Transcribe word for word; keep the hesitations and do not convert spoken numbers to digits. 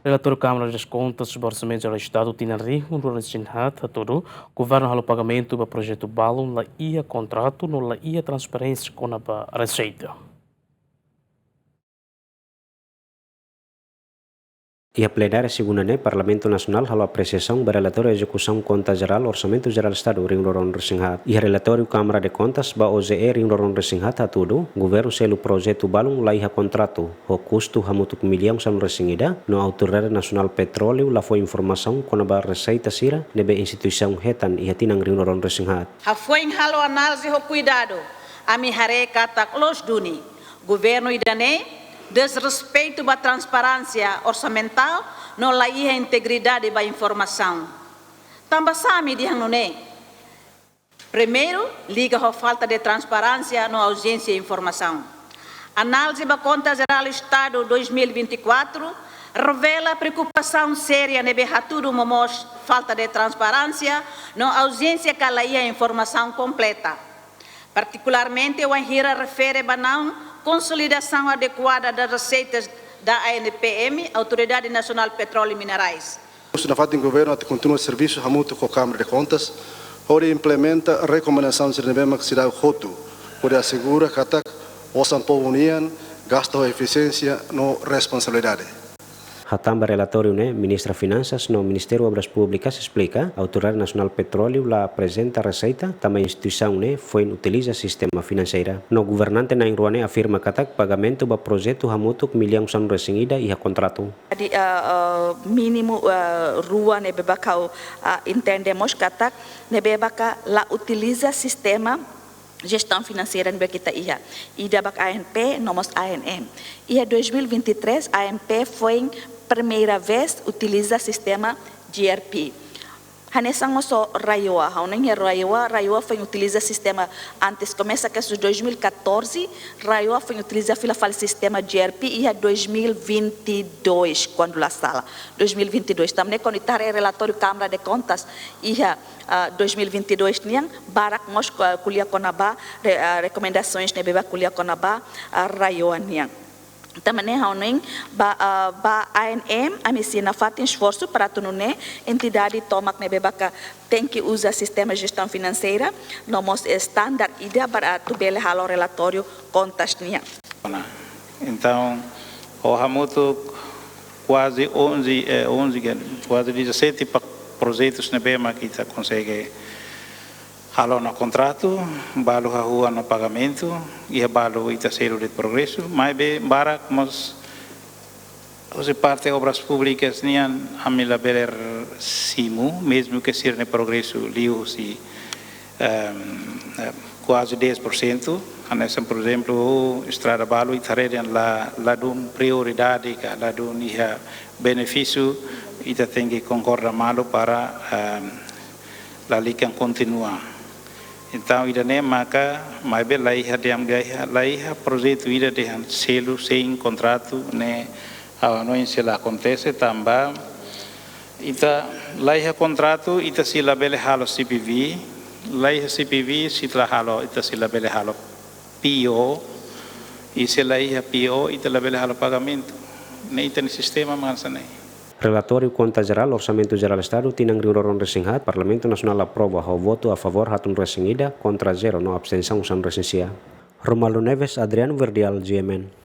Relatóriu Kámara das Kontas ba Orsamentu Jerál Estadu tinan rihun rua resin haat hatudu, governu halo pagamentu ba projetu balun la iha kontratu no la iha transparénsia kona-ba reseita. Iha plenária segunda ne'e, Parlamentu Nasionál halo apresiasaun ba relatóriu ezekusaun Konta Jerál Orsamentu Jerál Estadu rihun rua ruanulu resin haat. Iha relatóriu Kámara de Kontas ba O J E rihun rua ruanulu resin haat hatudu, governu selu projetu balun la iha kontratu, ho kustu hamutuk millaun sanulu resin ida, no Autoridade Nasionál Petróleu la fó informasaun kona-ba reseita sira ne'ebé instituisaun hetan iha tinan rihun rua ruanulu resin haat. Hafoin halo análize ho kuidadu, ami haree katak loos duni, governu ida-ne'e desrespeitu ba transparénsia orsamentál no la iha integridade ba informasaun. Tanba sá ami dehan nune'e? Primeiru, liga ho falta de transparénsia no auzénsia informasaun. Análize ba Konta Jerál Estadu dois mil e vinte e quatro revela preokupasaun séria ne'ebé hatudu momoos falta de transparénsia no auzénsia ka la iha informasaun kompleta. Partikularmente, wainhira refere ba não consolidação adequada das receitas da A N P M, Autoridade Nacional Petróleo e Minerais. Husu nafatin governu atu kontinua servisu hamutuk ho Kámara de Kontas, hodi implementa rekomendasaun sira ne'ebé mak seidauk hotu, hodi asegura katak osan povu nian gasta ho efisiénsia no responsabilidade. Hatán ba relatóriu ne'e, Ministra Finansas no Ministériu Obras Públikas esplika, Autoridade Nasionál Petróleu la aprezenta reseita, tanba instituisaun ne'e foin utiliza sistema finanseira. No governante na'in rua ne'e afirma katak pagamentu ba projetu hamutuk millaun sanulu resin ida iha kontratu. Jadi, eh, eh, mínimu, eh, rua ne'ebé mak ha'u, eh, entende mós katak ne'ebé mak la utiliza sistema jestaun finanseira ne'ebé mak ita iha. Ida mak A N P, no mós A N M. Iha dois mil e vinte e três, A N P foin primeira vez utiliza sistema G R P. Hanesan mós ho RAEOA, ha'u hanoin iha RAEOA, RAEOA foin utiliza sistema antes, komesa kedas dois mil e catorze, RAEOA foin utiliza fila fali sistema G R P iha dois mil e vinte e dois, kuandu la sala, dois mil e vinte e dois. Tanba ne'e kuandu ita haree relatóriu Kámara de Kontas iha, ah, dois mil e vinte e dois nian, barak mós ko-, ko'alia kona-ba re-, ah, rekomendasoens ne'ebé mak ko'alia kona-ba, ah, RAEOA nian. Tanba ne'e ha'u hanoin ba, ah, ba A N M, ami sei nafatin esforsu para atu nune'e entidade tomak ne'ebé mak tenke uza sistema jestaun finanseira, no mós standar ida para atu bele halo relatóriu kontas nian. Entaun, ho hamutuk kuaze onze, eh, onze, kuaze dezassete pa-, projetus ne'ebé mak ita konsege halo ona kontratu, balu hahú ona pagamentu, iha balu ita selu de'it progresu, maibé barak mós husi parte Obras Públikas nian ami labele simu, mezmu ke sira-nia progresu liu husi, ehm, eh, kuaze dez por cento, hanesan, por ezemplu, estrada balu ita haree dehan la, ladún prioridade ka ladún iha benefísiu, ita tenke konkorda malu para, ehm, lalika kontinua. Entaun, ida-ne'e maka, maibé la iha dehan, la iha, la iha projetu ida dehan selu sein kontratu ne'e, ha'u hanoin sei la akontese tanba ita la iha kontratu, ita sei labele halo C P V, la iha C P V, sei la halo, ita sei labele halo P O, i se la iha P O, ita labele halo pagamentu. Ne'e ita-nia sistema mak hanesan ne'e. Relatóriu Konta Jerál Orsamentu Jerál Estadu tinan rihun rua ruanulu resin haat, Parlamentu Nasionál aprova ho votu a favór haatnulu resin ida, kontra zero no abstensaun sanulu resin sia. Romualdo Neves, Adriano Verdial, G M N.